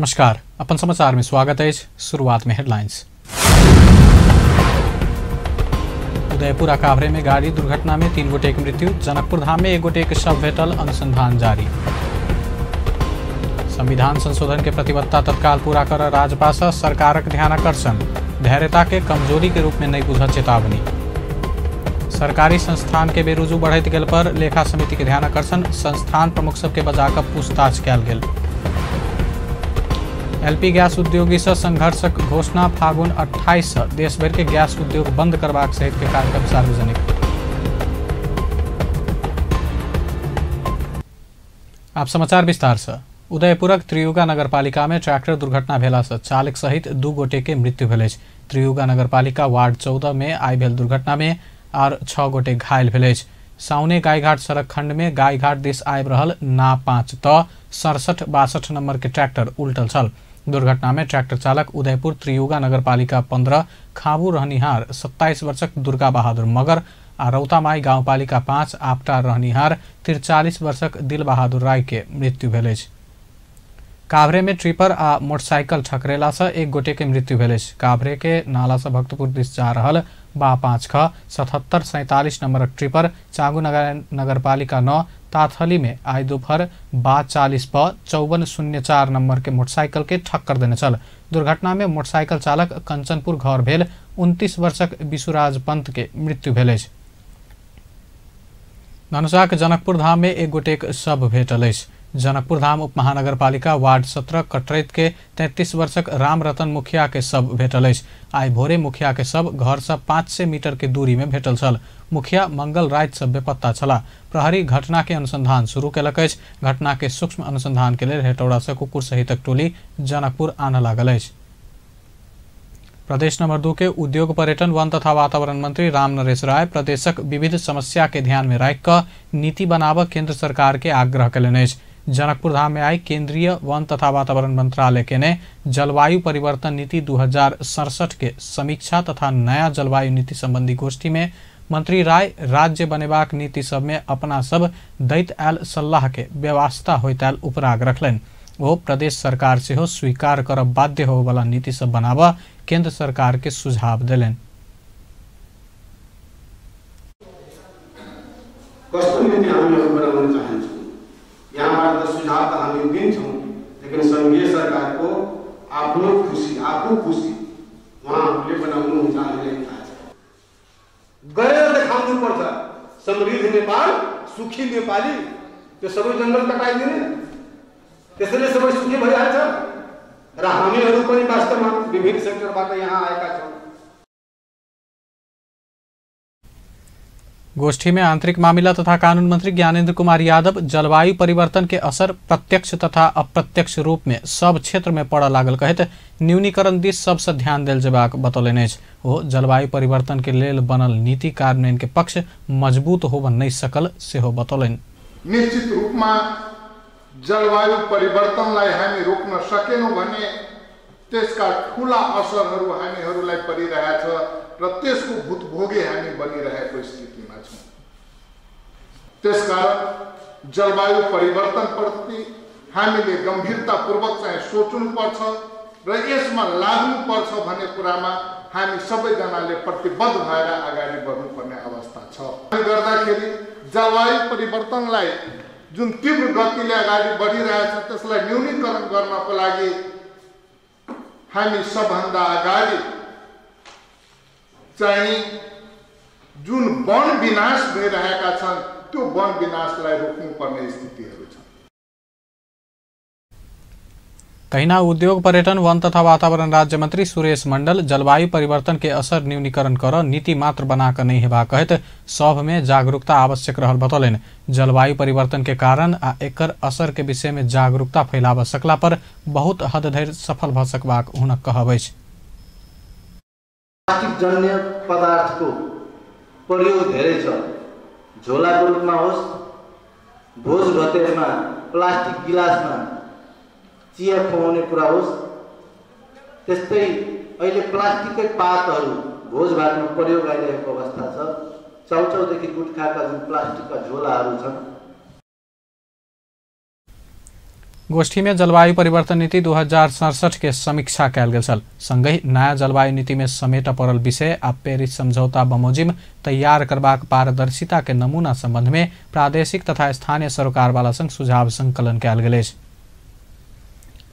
नमस्कार, अपन समाचार में स्वागत है। शुरुआत में हेडलाइंस। उदयपुर आ काभ्रे में गाड़ी दुर्घटना में 3 गोटे के मृत्यु, जनकपुर धाम में 1 गोटे के शव भेटल, अनुसंधान जारी। संविधान संशोधन के प्रतिबद्धता तत्काल पूरा कर राजपा से सरकारक ध्यानाकर्षण, धैर्यता के कमजोरी के रूप में नहीं बुझल चेतावनी। सरकारी संस्थान के बेरुजू बढ़ैत गेल पर लेखा समिति के ध्यानाकर्षण, संस्थान प्रमुख सबके बजाकर पूछताछ कयल गेल। एलपी गैस उद्योगी से संघर्षक घोषणा, फागुन 28 से देशभर के गैस उद्योग बंद करबाक सहित के कार्यक्रम सार्वजनिक। आप समाचार विस्तार से। उदयपुरक त्रियुगा नगरपालिका में ट्रैक्टर दुर्घटना भेला से चालक सहित 2 गोटे के मृत्यु भेल अछि। त्रियुगा नगरपालिका वार्ड 14 में आइ भेल दुर्घटना में आर 6 गोटे घायल भेल अछि। साउने गायघाट सड़क खंड में गायघाट दिस आबि रहल ना 5 त 6762 नंबर के ट्रैक्टर उल्टल छल। दुर्घटना में ट्रैक्टर चालक उदयपुर त्रियुगा नगरपालिका 15 खाबू रहनिहार 27 वर्षक दुर्गा बहादुर मगर आ रौतामाई गाउँपालिका 5 आपटा रहनिहार 43 वर्षक दिल बहादुर राय के मृत्यु भेल अछि। काभ्रे में ट्रिपर आ मोटरसाइकिल ठकरेला से 1 गोटे के मृत्यु भेल अछि। काभ्रे के नाला से भक्तपुर दिस जा रहल बा 5 ख 7747 नंबरक ट्रिपर चांगू नगरपालिका 9 ताथली में आइ दोपहर 42 प 5404 नंबर के मोटरसाइकिल के ठक्कर देने छल। दुर्घटना में मोटरसाइकिल चालक कंचनपुर घर भेल 29 वर्षक विशुराज पंत के मृत्यु भेल अछि। धनुषाक जनकपुर धाम में 1 गोटेक शव भेटल अछि। जनकपुर धाम उप महानगरपालिका वार्ड 17 कटरैत के 33 वर्षक राम रतन मुखिया के शव भेटल अछि। आइ भोरे मुखिया के शव घर से 500 मीटर के दूरी में भेटल छल। मुखिया मंगल राति से बेपत्ता छला। प्रहरी घटना के अनुसंधान शुरू केलक अछि। घटना के सूक्ष्म अनुसंधान के लेल हेटौड़ा से कुकुर सहितक टोली जनकपुर आनऽ लागल अछि। प्रदेश नंबर 2 के उद्योग पर्यटन वन तथा वातावरण मंत्री राम नरेश राय प्रदेशक विविध समस्या के ध्यान में राखि कऽ नीति बनाबऽ केंद्र सरकार के आग्रह कयलनि अछि। जनकपुर धाम में आई केंद्रीय वन तथा वातावरण मंत्रालय के ने जलवायु परिवर्तन नीति 2067 के समीक्षा तथा नया जलवायु नीति संबंधी गोष्ठी में मंत्री राय राज्य बनेबाक नीति सब में अपना सब दैत आयल सलाह के व्यवस्था होइत आयल उपराग रखलनि। ओ प्रदेश सरकार सेहो स्वीकार करब बाध्य होबयवला नीति सब बनाबऽ केंद्र सरकार के सुझाव देलनि। कस्तो नीति हामीहरू बनाउन चाहन्छौँ, यहाँबाट त सुझाव त हामी दिन्छौँ, लेकिन सङ्घीय सरकारको आफ्नो खुसी आफू खुसी उहाँहरूले बनाउनुहुन्छ, हामीलाई थाहा छ। गरेर देखाउनुपर्छ समृद्ध नेपाल, सुखी नेपाली। त्यो सबै जङ्गल कटाइदिने, त्यसैले सबै सुखी भइहाल्छ। र हामीहरू पनि वास्तवमा विभिन्न सेक्टरबाट यहाँ आएका छौँ। गोष्ठी में आंतरिक मामिला तथा कानून मंत्री ज्ञानेन्द्र कुमार यादव जलवायु परिवर्तन के असर प्रत्यक्ष तथा अप्रत्यक्ष रूप में सब क्षेत्र में पड़ऽ लागल कहैत न्यूनीकरण दिस सबसँ ध्यान देल जेबाक बतौलनि अछि। ओ जलवायु परिवर्तन के लेल बनल नीति कार्यान्वयन के पक्ष मजबूत होबऽ नहि सकल सेहो बतौलनि। निश्चित रूपमा जलवायु परिवर्तनलाई हामी रोक्न सकेनौँ भने त्यसका ठूला असरहरू हामीहरूलाई परिरहेछ र त्यसको भुक्तभोगी हामी बनिरहेको स्थितिमा छौँ। त्यसकारण जलवायु परिवर्तनप्रति हामीले गम्भीरतापूर्वक चाहिँ सोच्नुपर्छ र यसमा लाग्नुपर्छ भन्ने कुरामा हामी सबैजनाले प्रतिबद्ध भएर अगाडि बढ्नुपर्ने अवस्था छ। गर्दाखेरि जलवायु परिवर्तनलाई जुन तीव्र गतिले अगाडि बढिरहेछ त्यसलाई न्यूनीकरण गर्नको लागि हामी सबभन्दा अगाडि चाहिँ जुन वन विनाश भइरहेका छन् त्यो वन विनाशलाई रोक्नुपर्ने स्थितिहरू छन्। तहिना उद्योग पर्यटन वन तथा वातावरण राज्य मंत्री सुरेश मंडल जलवायु परिवर्तन के असर न्यूनीकरण कर नीति मात्र बना कऽ नहि हेबाक कहैत सभ में जागरूकता आवश्यक रहल बतौलनि। जलवायु परिवर्तन के कारण आ एकर असर के विषय में जागरूकता फैलाबऽ सकला पर बहुत हद धरि सफल भऽ सकबाक हुनक कहब अछि। प्लास्टिक जन्य पदार्थको प्रयोग धेरै छ, झोलाको रूपमा होस्, भोज भतेरमा प्लास्टिक गिलासमा चिया खुवाउने कुरा होस्, त्यस्तै अहिले प्लास्टिककै पातहरू भोजभातमा प्रयोग आइरहेको अवस्था छ। चाउचाउदेखि गुटखाका जुन प्लास्टिकका झोलाहरू छन्। गोष्ठी में जलवायु परिवर्तन नीति 2067 के समीक्षा कयल गेल छल। संगहि नया जलवायु नीति में समेट पड़ल विषय आ पेरिस समझौता बमोजिम तैयार करबाक पारदर्शिता के नमूना संबंध में प्रादेशिक तथा स्थानीय सरोकारवाला संग सुझाव संकलन कयल गेल अछि।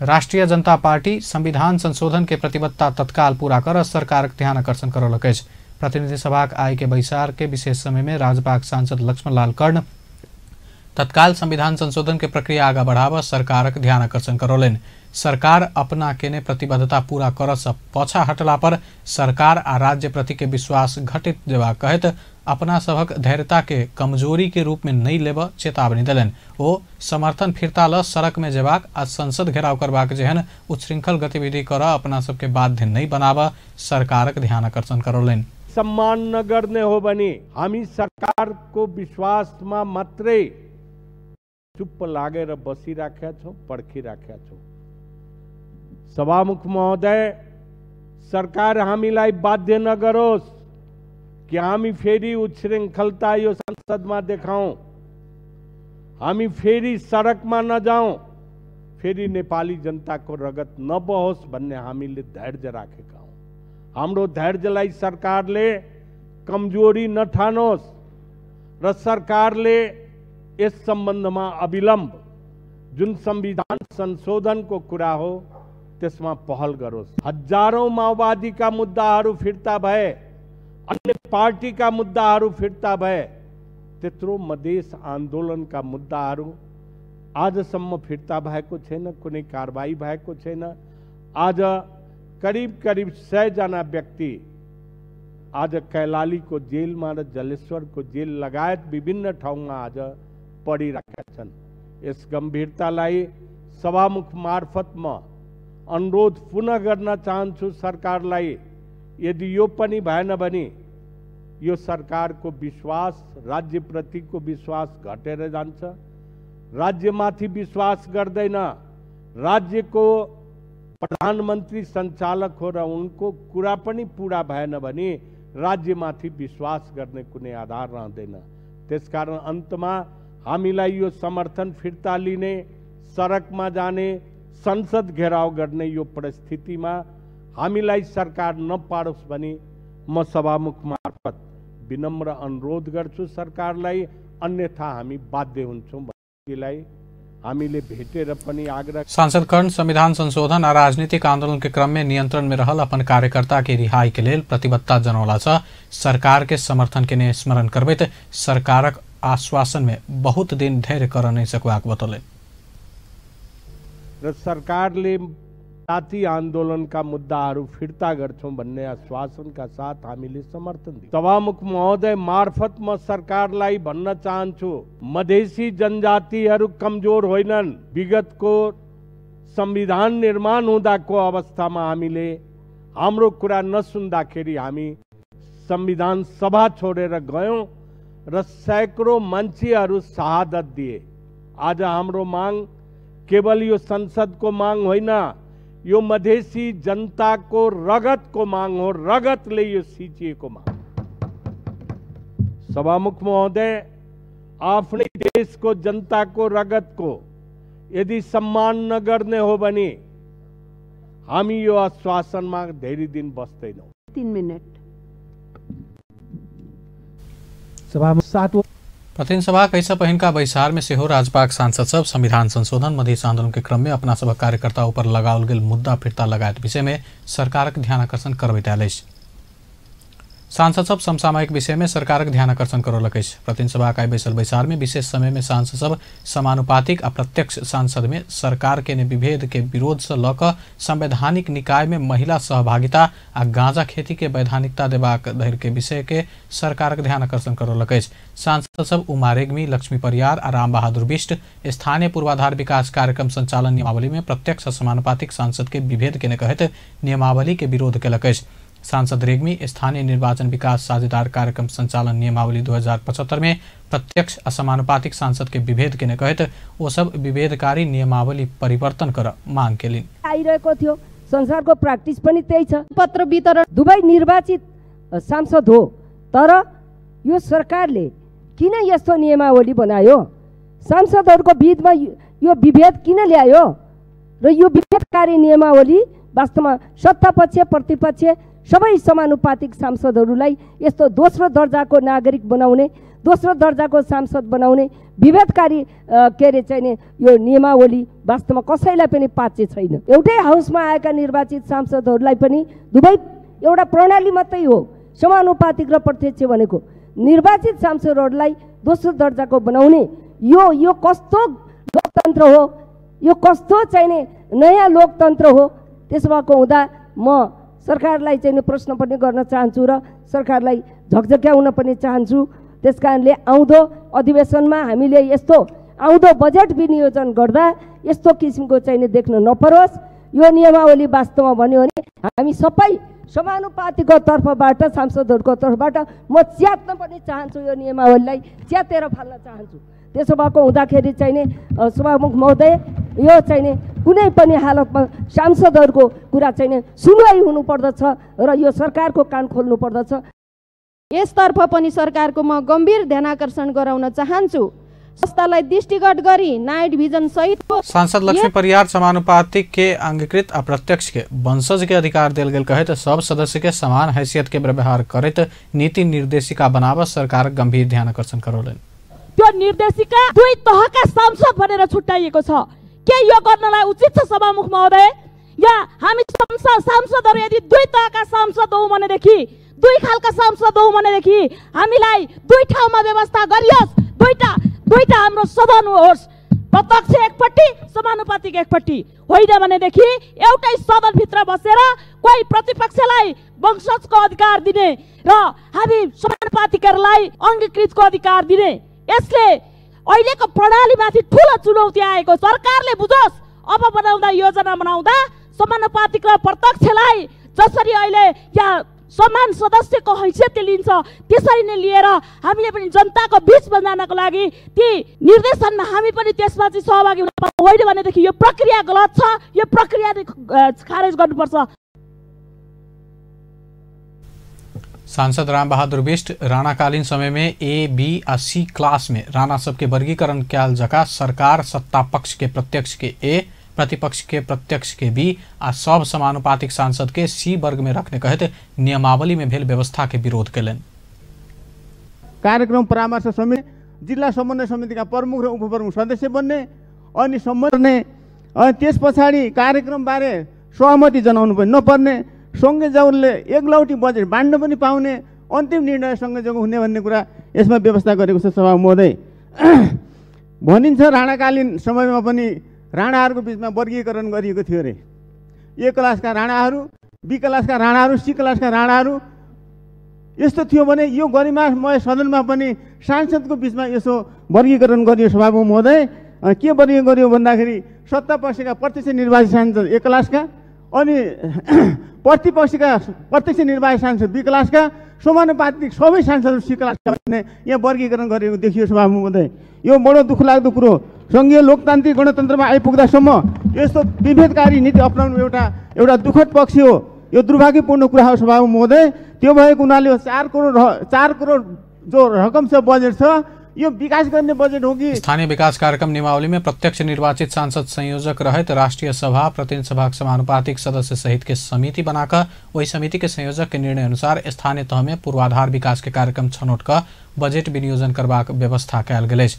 राष्ट्रीय जनता पार्टी संविधान संशोधन के प्रतिबद्धता तत्काल पूरा कर सरकारक ध्यान आकर्षण करौलक अछि। प्रतिनिधि सभाक आय के बैसार के विशेष समय में राजपाक सांसद लक्ष्मण लाल कर्ण तत्काल संविधान संशोधन के प्रक्रिया आगा बढ़ाव सरकारक ध्यान आकर्षण करौलनि। सरकार अपना केने प्रतिबद्धता पूरा कर से पाछा हटला पर सरकार आ राज्य प्रति के विश्वास घटित जेबाक कहैत अपना सभक धैर्यता के कमजोरी के रूप में नहीं लेब चेतावनी देलनि। ओ समर्थन फिरता ल सड़क में जेबाक आ संसद घेराव करबाक जेहन उच्छृंखल गतिविधि कर अपना सबके बाध्य नहीं बनाब सरकारक ध्यान आकर्षण करौलनि। सम्मान न गर्ने हो भने हामी सरकारको विश्वासमा मात्रै चुप्प लागेर बसिराखेका छौँ, पर्खिराखेका छौँ। सभामुख महोदय, सरकार हामीलाई बाध्य नगरोस् कि हामी फेरि उच्छृङ्खलता यो संसदमा देखाउँ, हामी फेरि सडकमा नजाउँ, फेरि नेपाली जनताको रगत नबहोस् भन्ने हामीले धैर्य राखेका हौँ। हाम्रो धैर्यलाई सरकारले कमजोरी नठानोस् र सरकारले यस सम्बन्धमा अविलम्ब जुन संविधान संशोधनको कुरा हो त्यसमा पहल गरोस्। हजारौं माओवादीका मुद्दाहरू फिर्ता भए, अन्य पार्टीका मुद्दाहरू फिर्ता भए, त्यत्रो मधेस आन्दोलनका मुद्दाहरू आजसम्म फिर्ता भएको छैन, कुनै कारबाही भएको छैन। आज करिब करिब 100 जना व्यक्ति आज कैलालीको जेलमा र जलेश्वरको जेल लगायत विभिन्न ठाउँमा आज परिरहेका छन्। यस गम्भीरतालाई सभामुख मार्फत म अनुरोध पुनः गर्न चाहन्छु सरकारलाई, यदि यो पनि भएन भने यो सरकारको विश्वास, राज्यप्रतिको विश्वास घटेर जान्छ। राज्यमाथि विश्वास गर्दैन, राज्यको प्रधानमन्त्री सञ्चालक हो र उनको कुरा पनि पुरा भएन भने राज्यमाथि विश्वास गर्ने कुनै आधार रहँदैन। त्यसकारण अन्तमा हामीलाई यो समर्थन फिर्ता लिने, सडकमा जाने, संसद घेराउ गर्ने यो परिस्थितिमा हामीलाई सरकार नपारोस् भनी म सभामुख मार्फत विनम्र अनुरोध गर्छु सरकारलाई, अन्यथा हामी बाध्य हुन्छौँ भन्नेलाई हामीले भेटेर पनि आग्रह। सांसद कर्ण संविधान संशोधन आ राजनीतिक आंदोलन के क्रम में नियंत्रण में रहल अपन कार्यकर्ता के रिहाई के लेल प्रतिबद्धता जनौला छ। सरकार के समर्थन के ने स्मरण करबैत सरकारक आश्वासन में बहुत दिन धैर्य कर नहीं सकबाक बतौलनि। र सरकारले जाति आन्दोलनका मुद्दाहरू फिर्ता गर्छौं भन्ने आश्वासनका साथ हामीले समर्थन दियौँ। सभामुख महोदय मार्फत म सरकारलाई भन्न चाहन्छु, मधेसी जनजातिहरू कमजोर होइनन्। विगतको संविधान निर्माण हुँदाको अवस्थामा हामीले हाम्रो कुरा नसुन्दाखेरि हामी संविधान सभा छोडेर गयौँ र सैकडौँ मान्छेहरू शहादत दिए। आज हाम्रो माग केवल यो संसदको माग होइन, यो मधेसी जनताको रगतको माग हो, रगतले यो सिचिएको माग। सभामुख महोदय, आफ्नै देशको जनताको रगतको यदि सम्मान नगर्ने हो भने हामी यो आश्वासनमा धेरै दिन बस्दैनौँ। 3 मिनट। सभामुख 7 प्रतिनिधि सभा कैसा पहिनका बैसार में सेहो राजपाक सांसद सब संविधान संशोधन मधेस आंदोलन के क्रम में अपना सभक कार्यकर्ता ऊपर लगाओल गेल मुद्दा फिर्ता लगायत विषय में सरकारक ध्यान आकर्षण करबैत आयल अछि। सांसद सब समसामयिक विषय में सरकारक ध्यान आकर्षण करौलक अछि। प्रतिनिधि सभा आइ बैसल बैसार में विशेष समय में सांसद सब समानुपातिक आ प्रत्यक्ष सांसद में सरकार के विभेद के विरोध से लऽ कऽ संवैधानिक निकाय में महिला सहभागिता आ गांजा खेती के वैधानिकता देबाक धरि के विषय के सरकारक ध्यान आकर्षण करौलक अछि। सांसद सब उमा रेग्मी, लक्ष्मी परियार आ राम बहादुर बिष्ट स्थानीय पूर्वाधार विकास कार्यक्रम संचालन नियमावली में प्रत्यक्ष समानुपातिक सांसद के विभेद के कहैत नियमावली के विरोध केलक अछि। सांसद रेग्मी स्थानीय निर्वाचन विकास साझेदार कार्यक्रम संचालन नियमावली 2075 में प्रत्यक्ष असमानुपातिक सांसद के विभेद के कहैत ओ सब विभेदकारी नियमावली परिवर्तन कर मांग केलिन। आइरहेको थियो, संसारको प्र्याक्टिस पनि त्यही छ। पत्र वितरण दुवै निर्वाचित सांसद हो, तर यो सरकारले किन यस्तो नियमावली बनायो? सांसदहरूको बिचमा यो विभेद किन ल्यायो? र यो विभेदकारी नियमावली वास्तवमा सत्तापक्ष प्रतिपक्ष सबै समानुपातिक सांसदहरूलाई यस्तो दोस्रो दर्जाको नागरिक बनाउने, दोस्रो दर्जाको सांसद बनाउने विभेदकारी के अरे चाहिँ यो नियमावली वास्तवमा कसैलाई पनि पाच्य छैन। एउटै हाउसमा आएका निर्वाचित सांसदहरूलाई पनि दुवै एउटा प्रणाली मात्रै हो, समानुपातिक र प्रत्यक्ष भनेको। निर्वाचित सांसदहरूलाई दोस्रो दर्जाको बनाउने यो यो कस्तो लोकतन्त्र हो? यो कस्तो चाहिने नयाँ लोकतन्त्र हो? त्यसो भएको हुँदा म सरकारलाई चाहिँ प्रश्न पनि गर्न चाहन्छु र सरकारलाई झकझक्याउन पनि चाहन्छु। त्यस कारणले आउँदो अधिवेशनमा हामीले यस्तो आउँदो बजेट विनियोजन गर्दा यस्तो किसिमको चाहिँ देख्न नपरोस्। यो नियमावली वास्तवमा भन्यो भने हामी सबै समानुपातिको तर्फबाट, सांसदहरूको तर्फबाट म च्यात्न पनि चाहन्छु, यो नियमावलीलाई च्यातेर फाल्न चाहन्छु। त्यसो भएको हुँदाखेरि चाहिँ सभामुख महोदय, यो चाहिँ कुनै पनि हालतमा सांसदहरूको कुरा चाहिँ सुनवाई हुनुपर्दछ र यो सरकारको कान खोल्नु पर्दछ। यसतर्फ पनि सरकारको म गम्भीर ध्यानाकर्षण गराउन चाहन्छु। संस्थालाई दृष्टिगत गरी नाइट भिजन सहित सांसद लक्ष्मी परियार समानुपातिक के अंगीकृत अप्रत्यक्ष के वंशज के अधिकार देल गेल कहत सब सदस्य के समान हैसियत के व्यवहार करत नीति निर्देशिका बनाव सरकार गंभीर ध्यान आकर्षण करौलनि। त्यो निर्देशिका दुई तहका सांसद भनेर छुट्याइएको छ। के यो गर्नलाई उचित छ सभामुख महोदय? या हामी सांसदहरू यदि दुई तहका सांसद हौँ भनेदेखि, दुई खालका सांसद हौँ भनेदेखि हामीलाई दुई ठाउँमा व्यवस्था गरियोस्, दुईटा हाम्रो सदन होस्, प्रत्यक्ष एकपट्टि, समानुपातिक एकपट्टि। होइन भनेदेखि एउटै सदनभित्र बसेर कोही प्रतिपक्षलाई वंशजको अधिकार दिने र हामी समानुपातिकहरूलाई अङ्गीकृतको अधिकार दिने, यसले अहिलेको प्रणालीमाथि ठुलो चुनौती आएको। सरकारले बुझोस्, अब बनाउँदा योजना बनाउँदा समानुपातिक र प्रत्यक्षलाई जसरी अहिले यहाँ समान सदस्यको हैसियतले लिन्छ त्यसरी नै लिएर हामीले पनि जनताको बिचमा जानको लागि ती निर्देशनमा हामी पनि त्यसमा चाहिँ सहभागी हुन पाउँ। होइन भनेदेखि यो प्रक्रिया गलत छ, यो प्रक्रिया खारेज गर्नुपर्छ। सांसद रामबहादुर बिष्ट राणाकालीन समय में ए, बी आ सी क्लास में राणा सबके वर्गीकरण कयल जका सरकार सत्ता पक्ष के प्रत्यक्ष के ए, प्रतिपक्ष के प्रत्यक्ष के बी आ सब समानुपातिक सांसद के सी वर्ग में रखने कहते नियमावली में भेल व्यवस्था के विरोध कयलनि। कार्यक्रम परामर्श समिति, जिल्ला समन्वय समितिका प्रमुख र उपप्रमुख सदस्य बन्ने अनि सम्बन्ने, अनि त्यस पछाडि कार्यक्रमबारे सहमति जनाउनु पनि नपर्ने, सङ्घीय जौरले एकलौटी बजेट बाँड्न पनि पाउने, अन्तिम निर्णय सङ्घीय जौरको हुने भन्ने कुरा यसमा व्यवस्था गरेको छ सभा महोदय। भनिन्छ राणाकालीन समयमा पनि राणाहरूको बिचमा वर्गीकरण गरिएको थियो अरे। ए क्लासका राणाहरू, बी क्लासका राणाहरू, सी क्लासका राणाहरू यस्तो थियो भने यो गरिमामय सदनमा पनि सांसदको बिचमा यसो वर्गीकरण गरियो सभामुख महोदय। के वर्गीकरण गरियो भन्दाखेरि सत्ता पक्षका प्रत्यक्ष निर्वाचित सांसद ए क्लासका अनि प्रतिपक्षका प्रत्यक्ष निर्वाचित सांसद बी क्लासका, समानुपातिक सबै सांसदहरू सी क्लासका भन्ने यहाँ वर्गीकरण गरिएको देखियो सभामुख महोदय। यो बडो दुःखलाग्दो कुरो। सङ्घीय लोकतान्त्रिक गणतन्त्रमा आइपुग्दासम्म यस्तो विभेदकारी नीति अप्नाउनु एउटा एउटा दुःखद पक्ष हो, यो दुर्भाग्यपूर्ण कुरा हो सभामुख महोदय। त्यो भएको हुनाले 4 करोड जो रकम छ, बजेट छ, यो विकास गर्ने बजेट हो कि? स्थानीय विकास कार्यक्रम नियमावली में प्रत्यक्ष निर्वाचित सांसद संयोजक रहित राष्ट्रीय सभा प्रतिनिधि सभा समानुपातिक सदस्य सहित के समिति बनाकर वही समिति के संयोजक के निर्णय अनुसार स्थानीय तह में पूर्वाधार विकास के कार्यक्रम छनौट कर बजेट विनियोजन करबाक व्यवस्था कयल गेल अछि।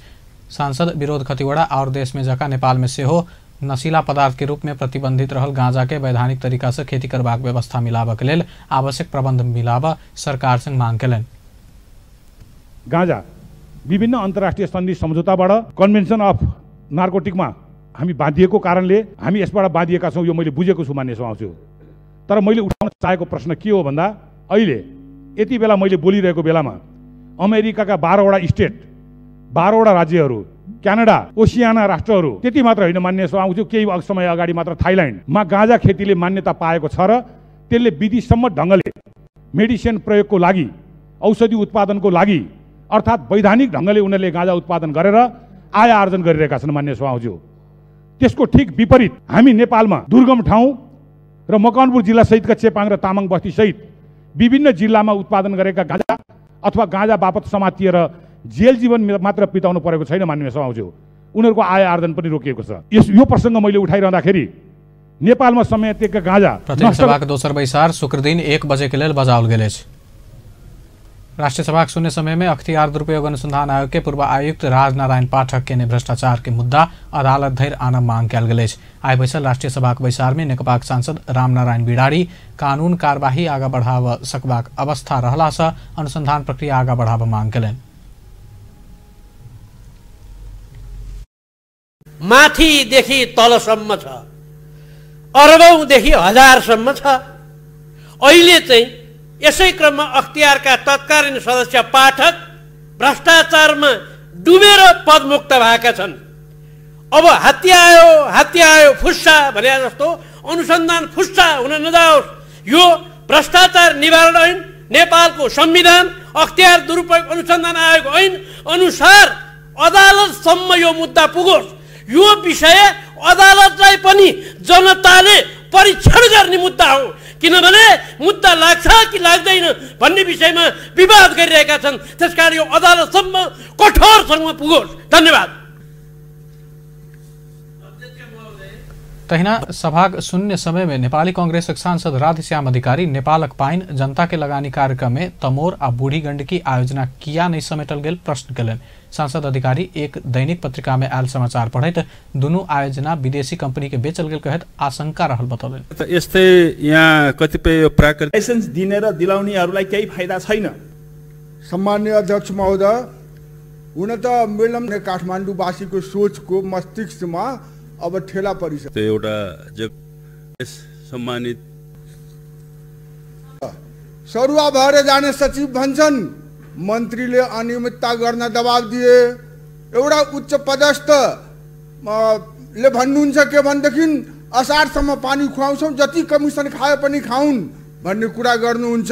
सांसद विरोध खतिवड़ा और देश में जका नेपाल में सेहो नशीला पदार्थ के रूप में प्रतिबंधित रहल गांजा के वैधानिक तरीका से खेती करबाक व्यवस्था मिलाबऽ के लेल आवश्यक प्रबंध मिलाबऽ सरकार संग मांग केलनि। गांजा विभिन्न अन्तर्राष्ट्रिय सन्धि सम्झौताबाट कन्भेन्सन अफ नार्कोटिकमा हामी बाँधिएको कारणले हामी यसबाट बाँधिएका छौँ, यो मैले बुझेको छु मान्य सभामुख। तर मैले उठाउन चाहेको प्रश्न के हो भन्दा अहिले यति बेला मैले बोलिरहेको बेलामा अमेरिकाका 12वटा स्टेट, 12वटा राज्यहरू, क्यानाडा, ओसियाना राष्ट्रहरू, त्यति मात्र होइन मान्य सभामुख, केही समय अगाडि मात्र थाइल्यान्डमा गाँजा खेतीले मान्यता पाएको छ र त्यसले विधिसम्मत ढङ्गले मेडिसिन प्रयोगको लागि, औषधि उत्पादनको लागि, अर्थात् वैधानिक ढङ्गले उनीहरूले गाँजा उत्पादन गरेर आय आर्जन गरिरहेका छन् मान्य सभामुख। त्यसको ठिक विपरीत हामी नेपालमा दुर्गम ठाउँ र मकवानपुर जिल्लासहितका चेपाङ र तामाङ बस्तीसहित विभिन्न जिल्लामा उत्पादन गरेका गाँजा अथवा गाँजा बापत समातिएर जेल जीवन मात्र बिताउनु परेको छैन मान्य सभामुख। उनीहरूको आय आर्जन पनि रोकिएको छ। यो प्रसङ्ग मैले उठाइरहँदाखेरि नेपालमा समेटेका गाँजा प्रतिनिधि सभाक दोसर बैसार शुक्रदिन 1 बजे के लेल बजाओल गेल अछि। राष्ट्रिय सभाक शून्य समय में अख्तियार दुरुपयोग अनुसंधान आयोग के पूर्व आयुक्त राजनारायण पाठक के भ्रष्टाचार के मुद्दा अदालत धरि आनब मांग कयल गेल अछि। आइ बैसल राष्ट्रिय सभाक बैसार में नेकपाक सांसद रामनारायण बिराड़ी कानून कार्यवाही आगा बढ़ाव सकबाक अवस्था रहला सँ अनुसंधान प्रक्रिया आगा बढ़ाब मांग कयलनि। माथिदेखि तलसम्म छ, अरबौंदेखि हजारसम्म छ। अहिले चाहिँ यसै क्रममा अख्तियारका तत्कालीन सदस्य पाठक भ्रष्टाचारमा डुबेर पदमुक्त भएका छन्। अब हात्ती आयो फुस्सा भने जस्तो अनुसन्धान फुस्सा हुन नजाओस्। यो भ्रष्टाचार निवारण ऐन, नेपालको संविधान, अख्तियार दुरुपयोग अनुसन्धान आयोग ऐन अनुसार अदालतसम्म यो मुद्दा पुगोस्। यो विषय अदालतलाई पनि जनताले परीक्षण गर्ने मुद्दा हो, किनभने मुद्दा लाग्छ कि लाग्दैन भन्ने विषयमा विवाद गरिरहेका छन्। त्यसकारण यो अदालतसम्म कठोरसँग पुगोस्। धन्यवाद। तहिना सभाक शून्य समय में नेपाली कांग्रेसक सांसद राधेश्याम अधिकारी नेपालक पाइन जनता के लगानी कार्यक्रम में तमोर आ बूढ़ी गंडकी आयोजना किया नहीं समेटल गेल प्रश्न कयलनि। सांसद अधिकारी एक दैनिक पत्रिका में आयल समाचार पढ़ैत दुनू आयोजना विदेशी कंपनी के बेचल गेल कहैत आशंका रहल बतौलनि। यस्तै यहाँ कतिपय प्राकृतिक लाइसेन्स दिने र दिलाउनेहरूलाई केही फाइदा छैन। सम्माननीय अध्यक्ष महोदय, हुन त मेलम काठमाडौँवासीको सोचको मस्तिष्कमा अब ठेला परिसक्यो। त्यो एउटा सम्मानित सरुवा भएर जाने सचिव भन्छन् मन्त्रीले अनियमितता गर्न दबाब दिए। एउटा उच्च पदस्थ ले भन्नुहुन्छ के भनेदेखि असारसम्म पानी खुवाउँछौँ, जति कमिसन खाए पनि खाउन् भन्ने कुरा गर्नुहुन्छ।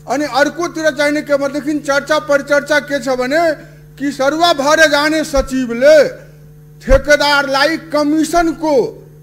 अनि अर्कोतिर चाहिने के भनेदेखि चर्चा परिचर्चा के छ भने कि सरुवा भएर जाने सचिवले ठेकेदारलाई कमिसनको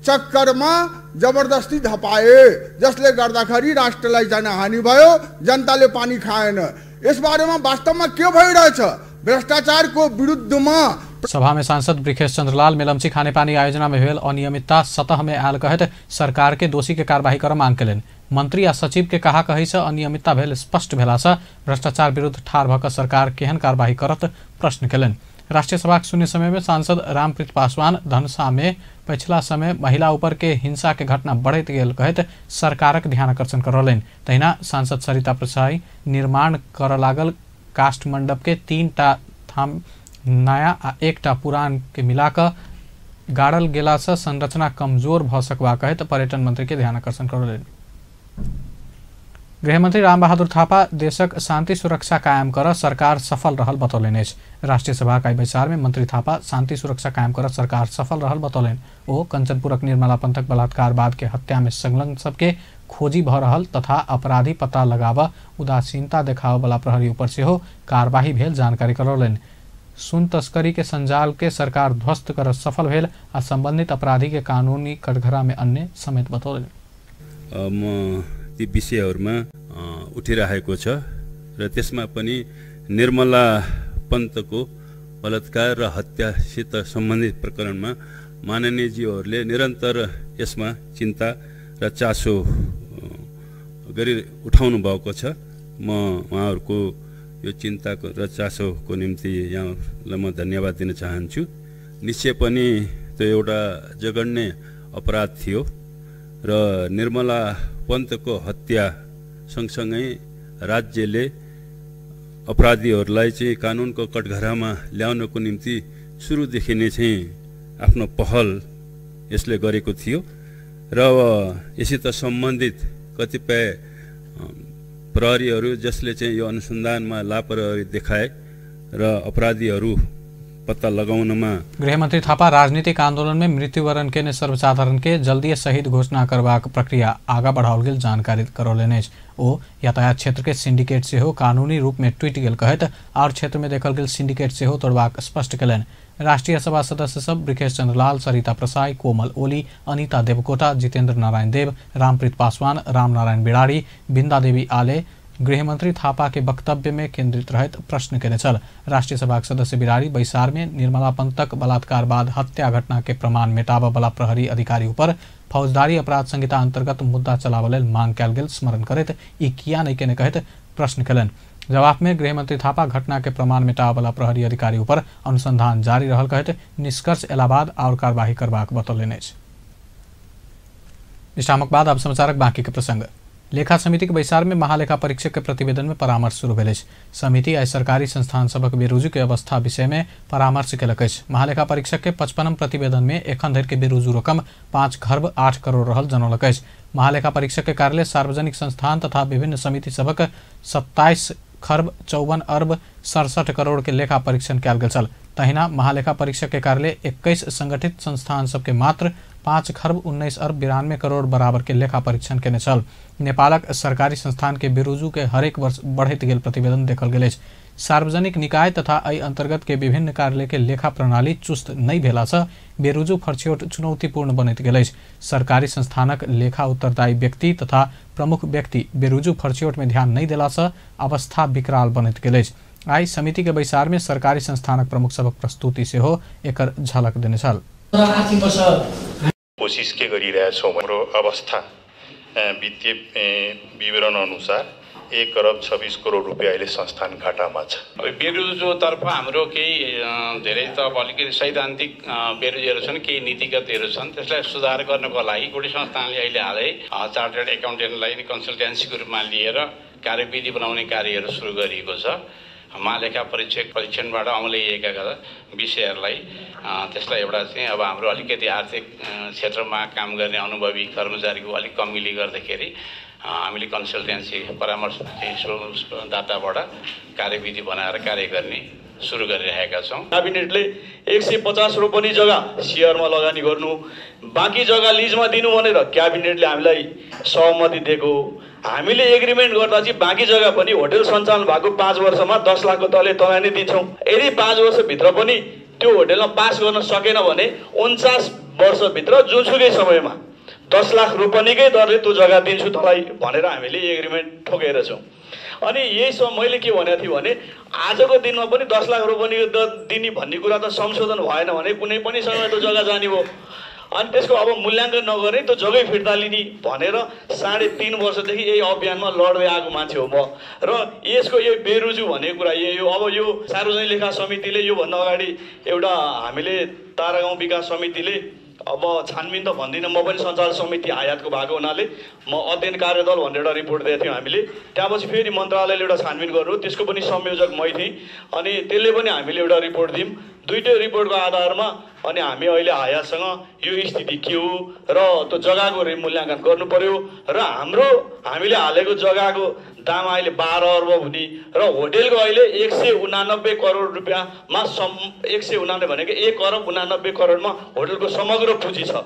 चक्करमा जबरजस्ती धपाए, जसले गर्दाखेरि राष्ट्रलाई जान हानि भयो, जनताले पानी खाएन। यस बारेमा वास्तवमा के भइरहेछ भ्रष्टाचारको विरुद्धमा? सभा में सांसद वृखेश चंद्रलाल मेलम्ची खानेपानी आयोजना में भेल अनियमितता सतह में आयल कहैत सरकार के दोषी के कार्यवाही कर मांग कयलनि। मंत्री आ सचिव के कहा कही से अनियमितता भेल स्पष्ट भेला से भ्रष्टाचार विरुद्ध ठाढ़ भऽ कऽ सरकार केहन कार्यवाही करत प्रश्न कयलनि। राष्ट्रीय सभाक शून्य समय में सांसद रामप्रीत पासवान धनसा में पछिला समय महिला ऊपर के हिंसा के घटना बढ़ैत गेल कहैत सरकारक ध्यान आकर्षण करौलनि। तहिना सांसद सरिता प्रसाई निर्माण करऽ लागल काष्ठ मंडप के 3 टा थाम नया आ 1 टा पुरान के मिलाकऽ गाड़ल गेला से संरचना कमजोर भऽ सकबा कहैत पर्यटन मंत्री के ध्यान आकर्षण करौलनि। गृहमंत्री रामबहादुर थापा देशक शांति सुरक्षा कायम कर सरकार सफल रहल बतौलनि अछि। राष्ट्रीय सभाक आइ बैसार में मंत्री थापा शांति सुरक्षा कायम कर सरकार सफल रहल बतौलनि। ओ कंचनपुरक निर्मला पंथक बलात्कार बाद के हत्या में संलग्न सबके खोजी भऽ रहल तथा अपराधी पता लगाबऽ उदासीनता देखाबऽ वाला प्रहरी ऊपर सेहो कार्यवाही भेल जानकारी करौलनि। सुन तस्करी के संजाल के सरकार ध्वस्त कर सफल भेल आ संबंधित अपराधी के कानूनी कटघरा में अन्य समेत बतौलनि। ती विषयहरूमा उठिरहेको छ र त्यसमा पनि निर्मला पन्तको बलात्कार र हत्यासित सम्बन्धित प्रकरणमा माननीयज्यूहरूले निरन्तर यसमा चिन्ता र चासो गरी उठाउनु भएको छ। म उहाँहरूको यो चिन्ताको र चासोको निम्ति यहाँलाई म धन्यवाद दिन चाहन्छु। निश्चय पनि त्यो एउटा जघन्य अपराध थियो र निर्मला पन्तको हत्या सँगसँगै राज्यले अपराधीहरूलाई चाहिँ कानुनको कटघरामा ल्याउनको निम्ति सुरुदेखि नै चाहिँ आफ्नो पहल यसले गरेको थियो र यससित सम्बन्धित कतिपय प्रहरीहरू जसले चाहिँ यो अनुसन्धानमा लापरवाही देखाए र अपराधीहरू पत्ता लगाउनमा गृहमंत्री थापा राजनीतिक आंदोलन में मृत्युवरण केने सर्वसाधारण के जल्दी शहीद घोषणा करबाक प्रक्रिया आगा बढ़ाओल गेल जानकारी करौलनि अछि। ओ यातायात क्षेत्र के सिंडिकेट सेहो कानूनी रूप में टूटि गेल कहैत और क्षेत्र में देखल गेल सिंडिकेट सेहो तोड़बाक स्पष्ट कयलनि। राष्ट्रीय सभा सदस्य सब वृखेश चंद्रलाल, सरिता प्रसाई, कोमल ओली, अनिता देवकोटा, जितेंद्र नारायण देव, रामप्रीत पासवान, रामनारायण बिराड़ी, बिंदा देवी आले, गृहमंत्री थापा के वक्तव्य में केंद्रित रहैत प्रश्न केने छल। राष्ट्रीय सभाक सदस्य बिरारी बैसार में निर्मला पंतक बलात्कार बाद हत्या घटना के प्रमाण मेटाबऽ वाला प्रहरी अधिकारी ऊपर फौजदारी अपराध संहिता अंतर्गत मुद्दा चलाबऽ लेल मांग कयल गेल स्मरण करैत ई किया नहि केने कहैत प्रश्न केलनि। जवाब में गृहमंत्री थापा घटना के प्रमाण मेटाबऽ वाला प्रहरी अधिकारी ऊपर अनुसंधान जारी रहल कहैत निष्कर्ष एला बाद और कार्यवाही करबाक बतौलनि अछि। विश्रामक बाद अब समाचारक बाकी के प्रसंग। लेखा समिति के बैसार में महालेखा परीक्षक के प्रतिवेदन में परामर्श शुरू भेल अछि। समिति आइ सरकारी संस्थान सभक बेरुजू के अवस्था विषय में परामर्श केलक अछि। महालेखा परीक्षक के 55 प्रतिवेदन में एखन धरि के बेरुजू रकम 5 खर्ब 8 करोड़ रहल जनौलक अछि। महालेखा परीक्षक के कार्यालय सार्वजनिक संस्थान तथा विभिन्न समिति सभक 27 खर्ब 54 अर्ब 67 करोड़ के लेखा परीक्षण कयल गेल छल। तहिना महालेखा परीक्षक के कार्यालय 21 संगठित संस्थान सबके मात्र 5 खर्ब 19 अर्ब 92 करोड़ बराबर के लेखा परीक्षण केने छल। नेपालक सरकारी संस्थान के बेरुजू के हरेक वर्ष बढ़ैत गेल प्रतिवेदन देखल गेल अछि। सार्वजनिक निकाय तथा एहि अंतर्गत के विभिन्न कार्यालय के लेखा प्रणाली चुस्त नहि भेला सँ बेरुजू फर्छियोट चुनौतीपूर्ण बनैत गेल अछि। सरकारी संस्थानक लेखा उत्तरदायी व्यक्ति तथा प्रमुख व्यक्ति बेरुजू फर्छियोट में ध्यान नहि देला सँ अवस्था विकराल बनैत गेल अछि। आइ समिति के बैसार में सरकारी संस्थानक प्रमुख सभक प्रस्तुति सेहो एकर झलक देने छल। कोसिस के गरिरहेछौँ, हाम्रो अवस्था वित्तीय विवरण अनुसार 1 अरब 26 करोड रुपियाँ अहिले संस्थान घाटामा छ। अब बेरुजोतर्फ हाम्रो केही धेरै त अब अलिकति सैद्धान्तिक बेरुजहरू छन्, केही नीतिगतहरू छन्, त्यसलाई सुधार गर्नको लागि गोटी संस्थानले अहिले हालै चार्टर्ड एकाउन्टेन्टलाई कन्सल्टेन्सीको रूपमा लिएर कार्यविधि बनाउने कार्यहरू सुरु गरिएको छ। महालेखा परीक्षणबाट अमल्याइएका विषयहरूलाई त्यसलाई एउटा चाहिँ अब हाम्रो अलिकति आर्थिक क्षेत्रमा काम गर्ने अनुभवी कर्मचारीको अलिक कमीले गर्दाखेरि हामीले कन्सल्टेन्सी परामर्श दाताबाट कार्यविधि बनाएर कार्य गर्ने सुरु गरिरहेका छौँ। क्याबिनेटले 150 रोपनी जग्गा सेयरमा लगानी गर्नु, बाँकी जग्गा लिजमा दिनु भनेर क्याबिनेटले हामीलाई सहमति दिएको। हामीले एग्रिमेन्ट गर्दा चाहिँ बाँकी जग्गा पनि होटल सञ्चालन भएको 5 वर्षमा 10 लाखको तले तलाई नै दिन्छौँ। यदि 5 वर्षभित्र पनि त्यो होटलमा पास गर्न सकेन भने 49 वर्षभित्र जुनसुकै समयमा 10 लाख रोपनीकै दरले त्यो जग्गा दिन्छु तँलाई भनेर हामीले एग्रिमेन्ट ठोकेर छौँ। अनि यही सब मैले के भनेको थिएँ भने आजको दिनमा पनि 10 लाख रोपनीको दर दिने भन्ने कुरा त संशोधन भएन भने कुनै पनि समय त्यो जग्गा जाने भयो। अनि त्यसको अब मूल्याङ्कन नगर्ने त्यो जग्गै फिर्ता लिने भनेर 3.5 वर्षदेखि यही अभियानमा लड्दै आएको मान्छे हो म। र यसको यो बेरुजु भन्ने कुरा यही हो। अब यो सार्वजनिक लेखा समितिले योभन्दा अगाडि एउटा हामीले तारागाउँ विकास समितिले, अब छानबिन त भन्दिनँ, म पनि सञ्चालन समिति आयातको भएको हुनाले म अध्ययन कार्यदल भनेर एउटा रिपोर्ट दिएको थियौँ हामीले। त्यहाँपछि फेरि मन्त्रालयले एउटा छानबिन गर्नु, त्यसको पनि संयोजक मै थिएँ, अनि त्यसले पनि हामीले एउटा रिपोर्ट दियौँ। दुईटै रिपोर्टको आधारमा अनि हामी अहिले आयातसँग यो स्थिति के हो र त्यो जग्गाको मूल्याङ्कन गर्नु पर्यो र हाम्रो हामीले हालेको जग्गाको दाम अहिले 12 अर्ब हुने र होटेलको अहिले 189 करोड रुपियाँमा 189 भनेको 1 अरब 89 करोडमा होटेलको समग्र पुँजी छ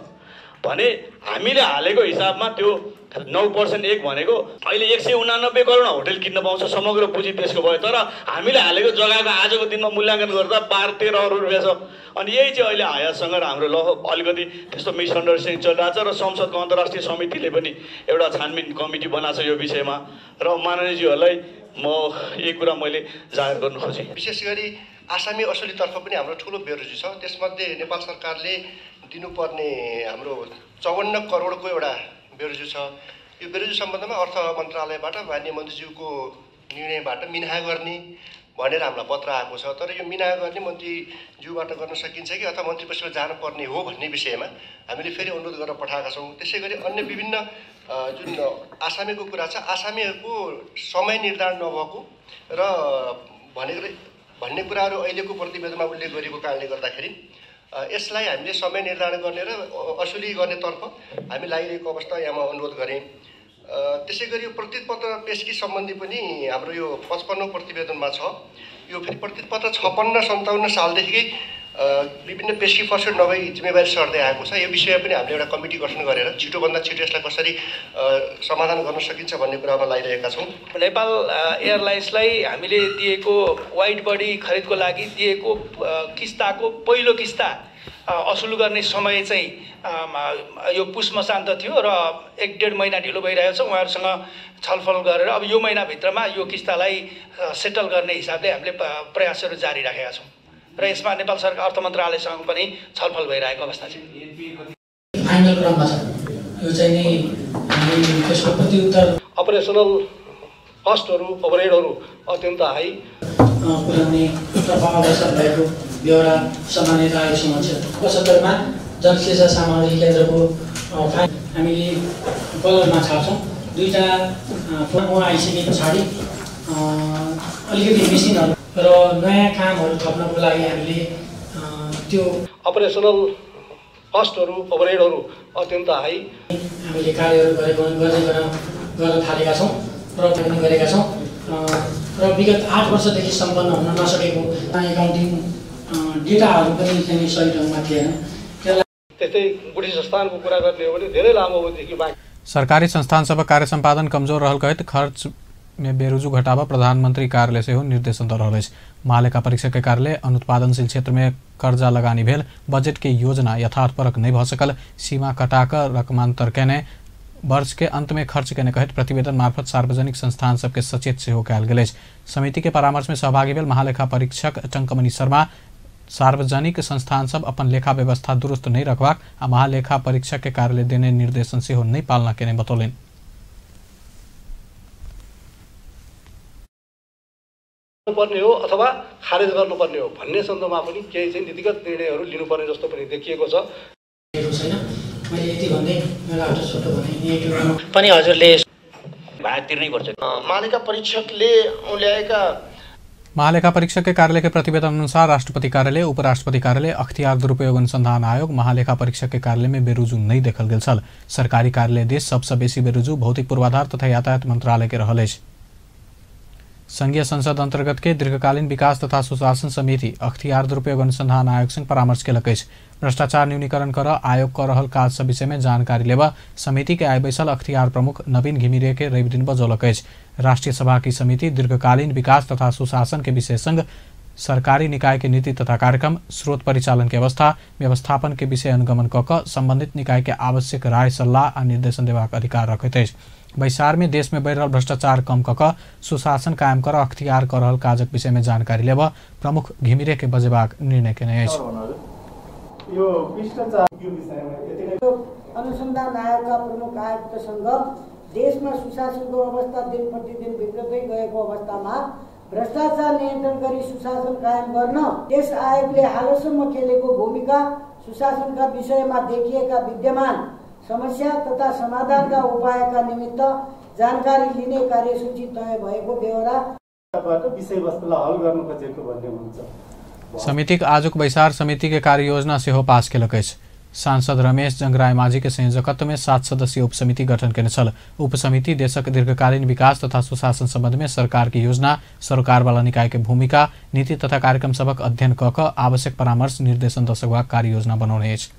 भने हामीले हालेको हिसाबमा त्यो 9% एक भनेको अहिले 189 करोडमा होटेल किन्न पाउँछ, समग्र पुँजी त्यसको भयो। तर हामीले हालेको जग्गाको आजको दिनमा मूल्याङ्कन गर्दा 12-13 अरब रुपियाँ छ। अनि यही चाहिँ अहिले आयातसँग र हाम्रो ल अलिकति त्यस्तो मिसअन्डरस्ट्यान्डिङ चलिरहेको छ र संसदको अन्तर्राष्ट्रिय समितिले पनि एउटा छानबिन कमिटी बनाएको छ यो विषयमा। र माननीयज्यूहरूलाई म यही कुरा मैले जाहेर गर्नु खोजेँ। विशेष गरी आसामी असुलीतर्फ पनि हाम्रो ठुलो बेरोजी छ। त्यसमध्ये नेपाल सरकारले दिनुपर्ने हाम्रो 54 करोडको एउटा बेरोजु छ। यो बेरोजु सम्बन्धमा अर्थ मन्त्रालयबाट माननीय मन्त्रीज्यूको निर्णयबाट मिना गर्ने भनेर हामीलाई पत्र आएको छ। तर यो मिना गर्ने मन्त्रीज्यूबाट गर्न सकिन्छ कि अथवा मन्त्री परिषदमा जानुपर्ने हो भन्ने विषयमा हामीले फेरि अनुरोध गरेर पठाएका छौँ। त्यसै गरी अन्य विभिन्न जुन आसामीको कुरा छ, आसामीहरूको समय निर्धारण नभएको र भन्ने कुराहरू अहिलेको प्रतिवेदनमा उल्लेख गरिएको कारणले गर्दाखेरि यसलाई हामीले समय निर्धारण गर्ने र असुली गर्नेतर्फ हामी लागिरहेको अवस्था यहाँ म अनुरोध गरेँ। त्यसै गरी यो प्रतिपत्र पेशकी सम्बन्धी पनि हाम्रो यो 55 प्रतिवेदनमा छ। यो फेरि प्रतिपत्र 56-57 सालदेखि विभिन्न पेशकी फर्सुट नभई जिम्मेवारी सर्दै आएको छ। यो विषयमा पनि हामीले एउटा कमिटी गठन गरेर छिटोभन्दा छिटो यसलाई कसरी समाधान गर्न सकिन्छ भन्ने कुरामा लागिरहेका छौँ। नेपाल एयरलाइन्सलाई हामीले दिएको वाइड बडी खरिदको लागि दिएको किस्ताको पहिलो किस्ता असुल गर्ने समय चाहिँ यो पुष मसान्त थियो र 1-1.5 महिना ढिलो भइरहेको छ। उहाँहरूसँग छलफल गरेर अब यो महिनाभित्रमा यो किस्तालाई सेटल गर्ने हिसाबले हामीले प्रयासहरू जारी राखेका छौँ र यसमा नेपाल सरकार अर्थ मन्त्रालयसँग पनि छलफल भइरहेको अवस्था छ। फाइनल क्रममा छ यो चाहिँ नि हामी त्यसको प्रत्युत्तर अपरेसनल कस्टहरू ओभरहेडहरू अत्यन्त हाई पुर्याउने तर्फ अग्रसर भएको बेहोरा सम्मानित आयोग समक्ष 75 मा जनशिक्षा सामग्री केन्द्रको हामीले कलरमा छाप्छौँ। दुईटा फोन आइसके पछाडि अलिकति मेसिनहरू र नयाँ कामहरू थप्नको लागि हामीले त्यो अपरेसनल कस्टहरू ओभरहेडहरू अत्यन्त हाई हामीले कार्यहरू गर्न थालेका छौँ र पनि गरेका छौँ र विगत 8 वर्षदेखि सम्पन्न हुन नसकेको एकाउन्टिङ डेटाहरू पनि चाहिँ सही ढङ्गमा थिएन। त्यसलाई त्यस्तै गुठी संस्थानको कुरा गर्ने हो भने धेरै लामो अवधिदेखि बाँकी सरकारी संस्थान सभक कार्य सम्पादन कमजोर रहल कहैत खर्च में बेरुजु घटाबा प्रधानमंत्री कार्यालय सेहो निर्देशन दऽ रहल अछि। महालेखा परीक्षक के कार्यालय अनुत्पादनशील क्षेत्र में कर्जा लगानी भेल बजट के योजना यथार्थपरक नहीं भऽ सकल, सीमा कटाकऽ रकमांतर केने वर्ष के अंत में खर्च केने कहैत प्रतिवेदन मार्फत सार्वजनिक संस्थान सबके सचेत सेहो कयल गेल अछि। समिति के परामर्श में सहभागी भेल महालेखा परीक्षक टंकमणि शर्मा सार्वजनिक संस्थान सब अपन लेखा व्यवस्था दुरुस्त नहीं रखबाक आ महालेखा परीक्षक के कार्यालय देने निर्देशन सेहो नहीं पालना केने बतौलनि। पर्ने हो अथवा खारेज गर्नुपर्ने हो भन्ने सन्दर्भमा पनि केही चाहिँ नीतिगत निर्णयहरू लिनुपर्ने जस्तो पनि देखिएको छ। मैले यति भन्दै मेरो आफ्नो छोटो भनाइ पनि हजुरले भाडा तिर्नै पर्छ। महालेखा परीक्षकले ल्याएका महालेखा परीक्षक के कार्यालय के प्रतिवेदन अनुसार राष्ट्रपति कार्यालय, उपराष्ट्रपति कार्यालय, अख्तियार दुरुपयोग अनुसंधान आयोग, महालेखा परीक्षक के कार्यालय में बेरुजु नहीं देखल गेल छल। सरकारी कार्यालय देश सबसे बेसी बेरुजु भौतिक पूर्वाधार तथा यातायात मंत्रालय के रहल अछि। संघीय संसद अंतर्गत के दीर्घकालीन विकास तथा सुशासन समिति अख्तियार दुरुपयोग अनुसंधान आयोग संग परामर्श केलक अछि। भ्रष्टाचार न्यूनीकरण कर आयोग कर रहल काज सब विषय में जानकारी लेबा समिति के आइ बैसल अख्तियार प्रमुख नवीन घिमिरे के रवि दिन बजौलक अछि। राष्ट्रीय सभा की समिति दीर्घकालीन विकास तथा सुशासन के विषय संग सरकारी निकाय के नीति तथा कार्यक्रम, स्रोत परिचालन के अवस्था, व्यवस्थापन के विषय अनुगमन कऽ कऽ संबंधित निकाय के आवश्यक राय सल्लाह आ निर्देशन देबाक अधिकार रखैत अछि। बैसार में देश में बढ़ि रहल भ्रष्टाचार कम कऽ कऽ सुशासन कायम कर अख्तियार कऽ रहल काजक विषय में जानकारी लेबऽ प्रमुख घिमिरे के बजेबाक निर्णय केने अछि। अनुसन्धान आयोगका प्रमुख आयुक्तसँग देशमा सुशासनको अवस्था दिन प्रतिदिन बिग्रदै गएको अवस्थामा भ्रष्टाचार नियन्त्रण गरी सुशासन कायम गर्न यस आयोगले हालसम्म खेलेको भूमिका, सुशासनका विषयमा देखिएका विद्यमान समस्या तथा समाधानका उपायका निमित्त जानकारी लिने कार्यसूची तय भएको बेहोरा विषयवस्तुलाई हल गर्न खोजेको भन्ने हुन्छ। समितिक आजुक बैसार समिति के कार्ययोजना सेहो पास केलक अछि। सांसद रमेश जंगराय माझी के संयोजकत्व में 7 सदस्यीय उपसमिति गठन केने छल। उपसमिति देशक दीर्घकालीन विकास तथा सुशासन संबंध में सरकार की योजना, सरकार वाला निकाय के भूमिका, नीति तथा कार्यक्रम सभक अध्ययन कऽ कऽ आवश्यक परामर्श निर्देशन दऽ सकबाक कार्ययोजना बनौने अछि।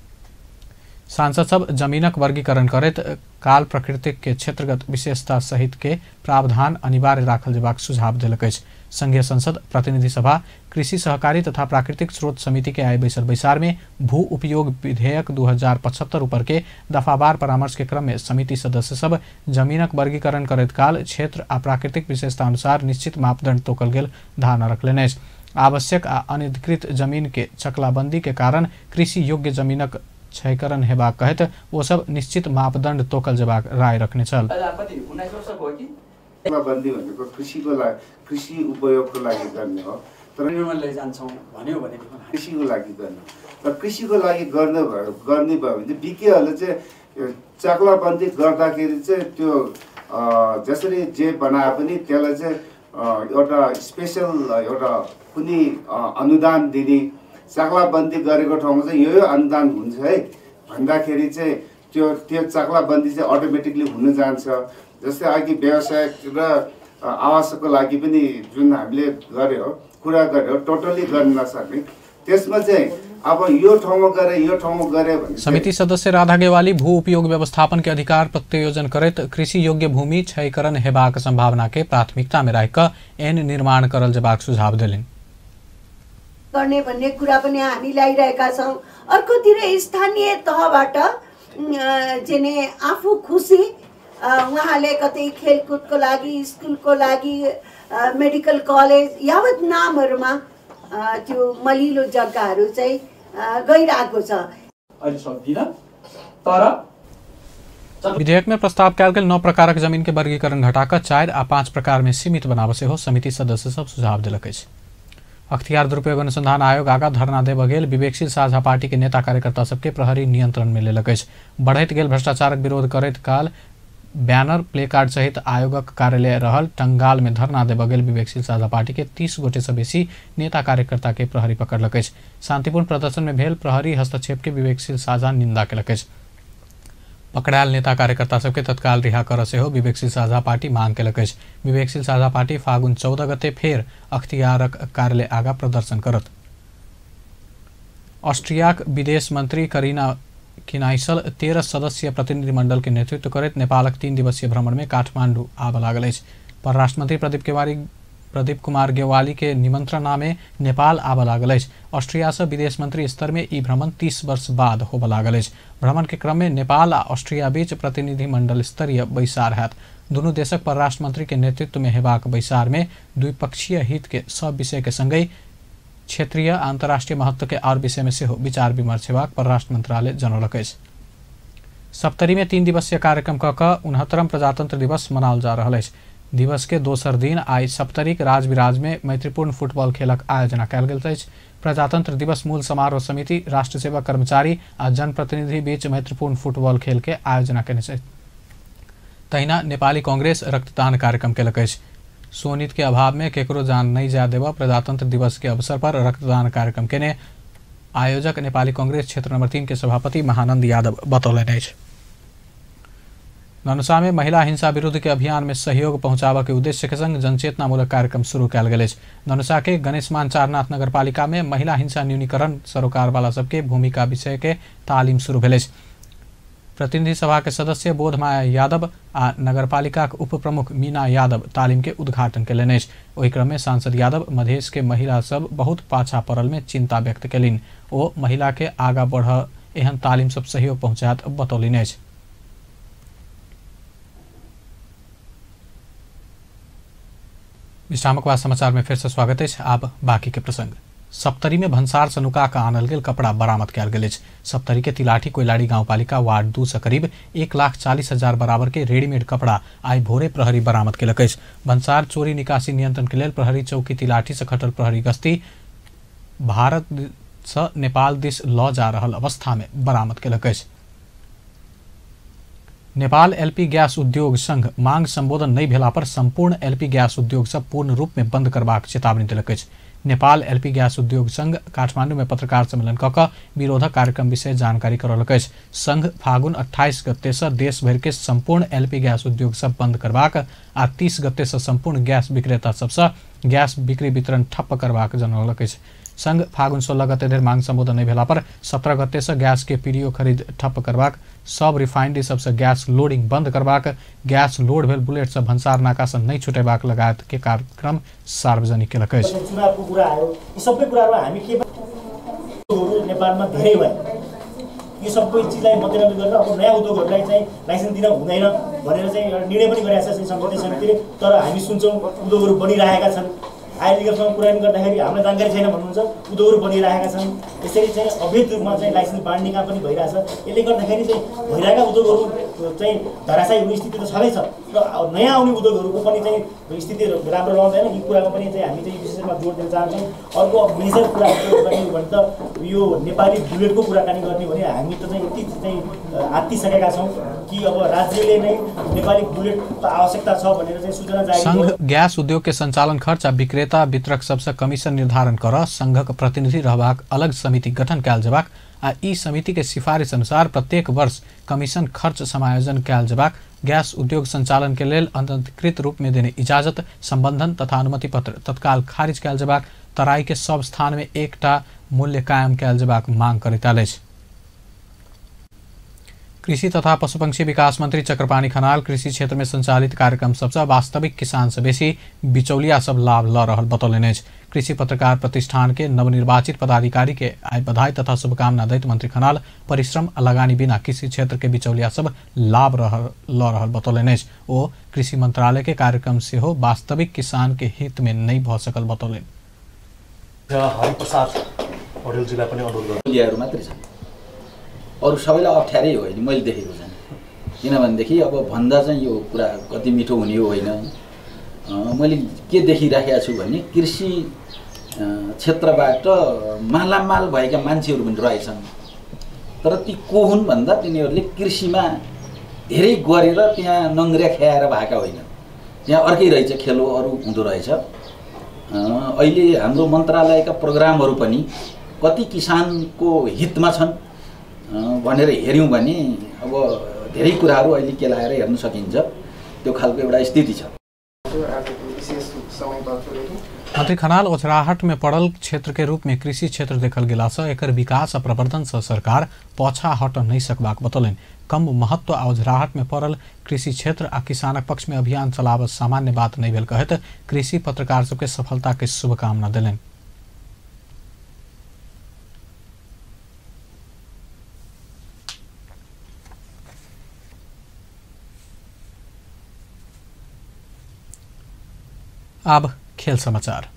सांसद सब जमीनक वर्गीकरण करैत काल प्रकृतिक के क्षेत्रगत विशेषता सहित के प्रावधान अनिवार्य राखल जेबाक सुझाव देलक अछि। संघीय संसद प्रतिनिधि सभा कृषि सहकारी तथा प्राकृतिक स्रोत समिति के आइ बैसल बैसार में भू उपयोग विधेयक 2075 ऊपर के दफावार परामर्श के क्रम में समिति सदस्य सब जमीनक वर्गीकरण करैत काल क्षेत्र आ प्राकृतिक विशेषता अनुसार निश्चित मापदंड तोकल गेल धारणा रखलनि अछि। आवश्यक आ अनधिकृत जमीन के चकलाबंदी के कारण कृषि योग्य जमीनक क्षयकरण हेबाक कहैत ओ सब निश्चित मापदंड तोकल जेबाक राय रखने छल। चकलाबन्दी भनेको कृषिको लागि, कृषि उपयोगको लागि गर्ने हो, तर जान्छौँ भन्यो भने कृषिको लागि गर्ने, तर कृषिको लागि गर्ने भयो भने बिकेहरूले चाहिँ चकलाबन्दी गर्दाखेरि चाहिँ त्यो जसरी जे बनाए पनि त्यसलाई चाहिँ एउटा स्पेसल एउटा कुनै अनुदान दिने, चकलाबन्दी गरेको ठाउँमा चाहिँ यो अनुदान हुन्छ है भन्दाखेरि चाहिँ त्यो त्यो चकलाबन्दी चाहिँ अटोमेटिकली हुन जान्छ। जस्तै अघि व्यवसाय र आवासको लागि पनि जुन हामीले गऱ्यो कुरा गऱ्यो टोटली गर्न नसक्ने, त्यसमा चाहिँ अब यो ठाउँमा गरे यो ठाउँमा गरे भने समिति सदस्य राधा गेवाली भू उपयोग व्यवस्थापन के अधिकार प्रत्यायोजन करैत कृषि योग्य भूमि क्षयकरण हेबाक संभावना के प्राथमिकता में राखि कऽ एन निर्माण करल जेबाक सुझाव देलनि। गर्ने भन्ने कुरा पनि हामी ल्याइरहेका छौँ। अर्कोतिर स्थानीय तहबाट चाहिँ आफू खुसी उहाँले कतै खेलकुदको लागि, स्कुलको लागि, मेडिकल कलेज यावत नामहरूमा त्यो मलिलो जग्गाहरू चाहिँ गइरहेको छ। अहिले सक्दिनँ, तर विधेयक में प्रस्ताव कयल गेल 9 प्रकारक जमीन के वर्गीकरण घटाकर 4 आ 5 प्रकार में सीमित बनाबऽ सेहो समिति सदस्य सब सुझाव देलक अछि। अख्तियार दुरुपयोग अनुसंधान आयोग आगा धरना देबऽ गेल विवेकशील साझा पार्टी के नेता कार्यकर्ता सबके प्रहरी नियंत्रण में लेलक अछि। बढ़ैत गेल भ्रष्टाचारक विरोध करैत काल बैनर प्लेकार्ड सहित आयोगक कार्यालय रहल टंगाल में धरना देबऽ गेल विवेकशील साझा पार्टी के 30 गोटे से बेसी नेता कार्यकर्ता के प्रहरी पकड़लक अछि। शांतिपूर्ण प्रदर्शन में भेल प्रहरी हस्तक्षेप के विवेकशील साझा निंदा केलक अछि। पकड़ायल नेता कार्यकर्ता सबके तत्काल रिहा करऽ सेहो विवेकशील साझा पार्टी मांग केलक अछि। विवेकशील साझा पार्टी फागुन 14 गते फेर अख्तियारक कार्यालय आगा प्रदर्शन करत। ऑस्ट्रियाक विदेश मंत्री करीना किनाइसल 13 सदस्यीय प्रतिनिधिमंडल के नेतृत्व करैत नेपालक 3 दिवसीय भ्रमण में काठमांडू आबऽ लागल अछि। परराष्ट्र मंत्री प्रदीप कुमार गेवाली के निमंत्रणा में नेपाल आबऽ लागल अछि। ऑस्ट्रिया से विदेश मंत्री स्तर में ई भ्रमण 30 वर्ष बाद होबऽ लागल अछि। भ्रमण के क्रम में नेपाल आ ऑस्ट्रिया बीच प्रतिनिधिमंडल स्तरीय बैसार हैत। दुनू देशक परराष्ट्र मंत्री के नेतृत्व में हेबाक बैसार में द्विपक्षीय हित के सब विषय के संगहि क्षेत्रीय आ अंतर्राष्ट्रीय महत्व के और विषय में सेहो विचार विमर्श हेबाक परराष्ट्र मंत्रालय जनौलक अछि। सप्तरी में 3 दिवसीय कार्यक्रम कऽ कऽ 69 प्रजातंत्र दिवस मनाओल जा रहल अछि। दिवस के दोसर दिन आइ सप्तरीक राजविराज में मैत्रीपूर्ण फुटबॉल खेलक आयोजना कयल गेल अछि। प्रजातंत्र दिवस मूल समारोह समिति राष्ट्र सेवा कर्मचारी आ जनप्रतिनिधि बीच मैत्रीपूर्ण फुटबॉल खेल के आयोजना केने छै। तहिना नेपाली कांग्रेस रक्तदान कार्यक्रम केलक अछि। सोनित के अभाव में केकरो जान नहीं जाय देबऽ प्रजातंत्र दिवस के अवसर पर रक्तदान कार्यक्रम केने आयोजक नेपाली कांग्रेस क्षेत्र नंबर 3 के सभापति महानंद यादव बतौलनि अछि। धनुषा में महिला हिंसा विरुद्ध के अभियान में सहयोग पहुंचाबऽ के उद्देश्य के संग जनचेतनामूलक कार्यक्रम शुरू कयल गेल अछि। धनुषा के गणेशमान चारनाथ नगरपालिका में महिला हिंसा न्यूनीकरण सरोकार वाला सबके भूमिका विषय के तालीम शुरू भेल अछि। प्रतिनिधि सभा के सदस्य बोधमाया यादव आ नगरपालिका के उप प्रमुख मीना यादव तालीम के उद्घाटन कयलनि अछि। ओहि क्रम में सांसद यादव मधेश के महिला सब बहुत पाछा पड़ल में चिंता व्यक्त कयलनि। ओ महिला के आगा बढ़ एहन तालीम सब सहयोग पहुंचायत बतौलनि अछि। विश्रामक बाद समाचार में फिर से स्वागत है। आब बाकी के प्रसंग। सप्तरी में भंसार से नुका कऽ आनल गेल कपड़ा बरामद कयल गेल अछि। सप्तरी के तिलाठी कोइलाड़ी गांवपालिका वार्ड 2 से करीब 1,40,000 बराबर के रेडीमेड कपड़ा आइ भोरे प्रहरी बरामद केलक अछि। भंसार चोरी निकासी नियंत्रण के लेल प्रहरी चौकी तिलाठी से खटल प्रहरी गश्ती भारत से नेपाल दिस लऽ जा रहल अवस्था में बरामद केलक अछि। नेपाल एलपी गैस उद्योग संघ मांग संबोधन नहि भेला पर संपूर्ण एलपी गैस उद्योग सब पूर्ण रूप में बंद करबाक चेतावनी देलक अछि। नेपाल एलपी गैस उद्योग संघ काठमांडू में पत्रकार सम्मेलन कऽ कऽ विरोधक कार्यक्रम विषय जानकारी करौलक अछि। संघ फागुन 28 गते से देश भरि के संपूर्ण एलपी गैस उद्योग सब बंद करबाक आ 30 गते से संपूर्ण गैस विक्रेता सबसँ गैस बिक्री वितरण ठप्प करबाक जनौलक अछि। संघ फागुन 16 गते धरि मांग संबोधन नहि भेला पर 17 गते से गैस के पीडीओ खरीद ठप्प करबाक, सब रिफाइनरी सबसे गैस लोडिंग बंद करबाक, गैस लोड भेल बुलेट सब भंसार नाका से नहि छुटेबाक लगायत के कार्यक्रम सार्वजनिक केलक अछि। चुनावको कुरा आयो, यी सबै कुराहरु हामी के नेपालमा धेरै भयो, यो सबै चिजलाई मध्यनजर गरेर अब नयाँ उद्योगहरूलाई चाहिँ लाइसेन्स दिन हुँदैन भनेर चाहिँ एउटा निर्णय पनि गरेको छ संसदीय समितिले। तर हामी सुन्छौँ उद्योगहरू बनिरहेका छन्, आयोजकसँग कुराकानी गर्दाखेरि हामीलाई जानकारी छैन भन्नुहुन्छ, उद्योगहरू बनिरहेका छन्। यसरी चाहिँ अवैध रूपमा चाहिँ लाइसेन्स बाँड्ने काम पनि भइरहेछ। यसले गर्दाखेरि चाहिँ भइरहेका उद्योगहरू चाहिँ धराशायी हुने स्थिति त छँदैछ र नयाँ आउने उद्योगहरूको पनि चाहिँ स्थिति राम्रो रहँदैन। यी कुरामा पनि चाहिँ हामी चाहिँ विशेष रूपमा जोड दिन चाहन्छौँ। अर्को मेजर कुरा गर्ने हो भने त यो नेपाली बुलेटको कुराकानी गर्ने हो भने हामी त चाहिँ यति चाहिँ आत्तिसकेका छौँ कि अब राज्यले नै नेपाली बुलेटको आवश्यकता छ भनेर चाहिँ सूचना जारी। संघ गैस उद्योग के संचालन खर्च आ विक्रेता वितरक सबसे कमीशन निर्धारण कर संघक प्रतिनिधि रहबाक अलग समिति गठन कयल जेबाक आ ई समिति के सिफारिश अनुसार प्रत्येक वर्ष कमीशन खर्च समायोजन कयल जेबाक, गैस उद्योग संचालन के लेल अनधिकृत रूप में देने इजाजत संबंधन तथा अनुमति पत्र तत्काल खारिज कयल जेबाक, तराई के सब स्थान में एकटा मूल्य कायम कयल जेबाक मांग करैत आयल अछि। कृषि तथा पशुपक्षी विकास मंत्री चक्रपाणी खनाल कृषि क्षेत्र में संचालित कार्यक्रम सबसँ वास्तविक किसान से बेसी बिचौलिया सब लाभ ल रहल बतौलनि अछि। कृषि पत्रकार प्रतिष्ठान के नवनिर्वाचित पदाधिकारी के आइ बधाई तथा शुभकामना दैत मंत्री खनाल परिश्रम आ लगानी बिना कृषि क्षेत्र के बिचौलिया सब लाभ ल रहल बतौलनि अछि। ओ कृषि मंत्रालय के कार्यक्रम सेहो वास्तविक किसान के हित में नहि भऽ सकल बतौलनि। हरिप्रसाद पौडेलजीलाई पनि अनुरोध गर्छु। मात्रै छन्, अरू सबैलाई अप्ठ्यारै हो मैले देखेको छैन। किनभनेदेखि अब भन्दा चाहिँ यो कुरा कति मिठो हुने हो होइन, मैले के देखिराखेको छु भने कृषि क्षेत्रबाट मालामाल भएका मान्छेहरू पनि रहेछन्, तर ती को हुन् भन्दा तिनीहरूले कृषिमा धेरै गरेर त्यहाँ नङ्ग्रिया ख्याएर भएका होइनन्, त्यहाँ अर्कै रहेछ खेलो, अरू हुँदो रहेछ। अहिले हाम्रो मन्त्रालयका प्रोग्रामहरू पनि कति किसानको हितमा छन् भनेर हेऱ्यौँ भने अब धेरै कुराहरू अहिले केलाएर हेर्न सकिन्छ, त्यो खालको एउटा स्थिति छ। मंत्री खनाल ओझराहट में पड़ल क्षेत्र के रूप में कृषि क्षेत्र देखल गेला से एकर विकास आ प्रवर्धन से सरकार पाछा हट नहीं सकबाक बतौलनि। कम महत्व आ ओझराहट में पड़ल कृषि क्षेत्र आ किसानक पक्ष में अभियान चलाबऽ सामान्य बात नहीं भेल कहैत कृषि पत्रकार सबके सफलता के शुभकामना देलनि। अब खेल समाचार।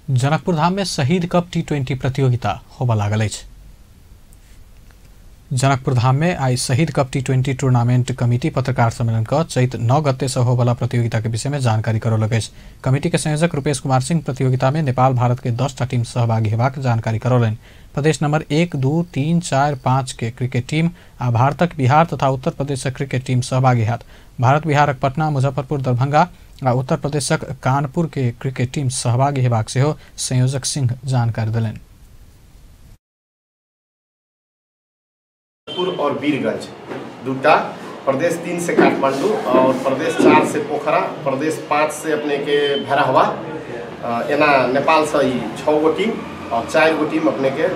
जनकपुर धाम में शहीद कप T20 प्रतियोगिता होबऽ लागल अछि। जनकपुर धाम में आई शहीद कप T20 tournament committee पत्रकार सम्मेलन क चैत 9 गते से होबला प्रतियोगिता के विषय में जानकारी करौलक अछि। कमिटी के संयोजक रूपेश कुमार सिंह प्रतियोगिता में नेपाल भारत के 10टा टीम सहभागी हेबाक जानकारी करौलनि। प्रदेश नंबर 1, 2, 3, 4, 5 के क्रिकेट टीम आ भारतक बिहार तथा उत्तर प्रदेशक क्रिकेट टीम सहभागी हैत। भारत बिहारक पटना, मुजफ्फरपुर, दरभंगा आ उत्तर प्रदेशक कानपुर के क्रिकेट टीम सहभागी हेबाक सेहो संयोजक सिंह जानकारी देलनि। और वीरगंज दूटा, प्रदेश 3 से काठमांडू और प्रदेश 4 से पोखरा, प्रदेश 5 से अपने के भैरहवा, एना नेपाल से 6 गो टीम और 4 गो टीम अपने के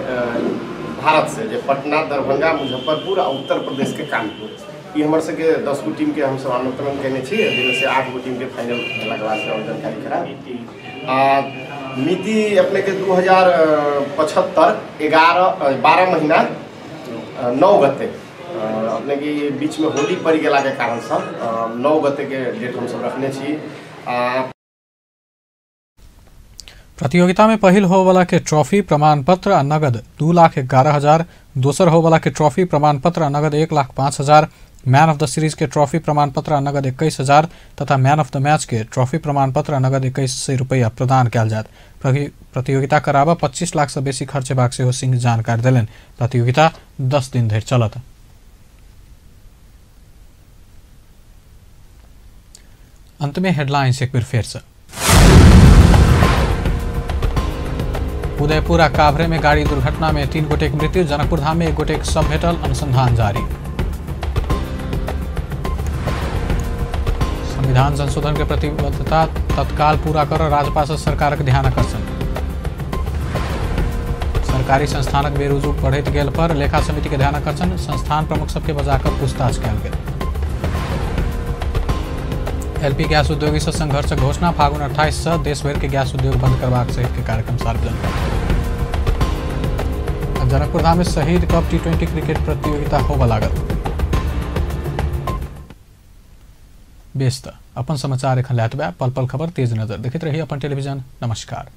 भारत से, जे पटना, दरभंगा, मुजफ्फरपुर और उत्तर प्रदेश के कानपुर। ये हमारे सबके 10 गो टीम के हम सब आमंत्रण कैने छी, जिनमें से 8 गो टीम के फाइनल भेलाके बाद और जानकारी करा। मिति अपने के 2075 11 12 महीना 9 गते अपने के बीच में होली पड़ गया के कारण से 9 गते के डेट हम सब रखने छी। प्रतियोगिता में पहिल होवला के ट्रॉफी प्रमाण पत्र आ नगद 2,11,000, दोसर होवला के ट्रॉफी प्रमाण पत्र आ नगद 1,05,000, मैन ऑफ the series के ट्रॉफी प्रमाण पत्र आ नगद 21,000 तथा मैन ऑफ the match के ट्रॉफी प्रमाण पत्र आ नगद 2100 रुपया प्रदान कयल जायत। प्रतियोगिता कराबऽ 25 लाख से बेसी खर्च हेबाक सेहो सिंह जानकारी देलनि। प्रतियोगिता 10 दिन धरि चलत। अंत में हेडलाइंस एक बेर फेर से। उदयपुर आ काभरे में गाड़ी दुर्घटना में 3 गोटेक मृत्यु, जनकपुर धाम में 1 गोटेक शव भेटल, अनुसंधान जारी। संविधान संशोधन के प्रतिबद्धता तत्काल पूरा कर राजपा से सरकारक ध्यान आकर्षण। सरकारी संस्थानक बेरुजू बढ़ैत गेल पर लेखा समिति के ध्यान आकर्षण, संस्थान प्रमुख सबके बजाकर पूछताछ कयल गेल। एलपी गैस उद्योगी से संघर्षक घोषणा, फागुन 28 से देशभर के गैस उद्योग बंद करबाक सहित के कार्यक्रम सार्वजनिक। जनकपुर धाम में शहीद कप T20 cricket प्रतियोगिता होबऽ लागल। बेस त अपन समाचार एखन लैतबे, पल पल खबर तेज नजर देखैत रही अपन टेलीविजन। नमस्कार।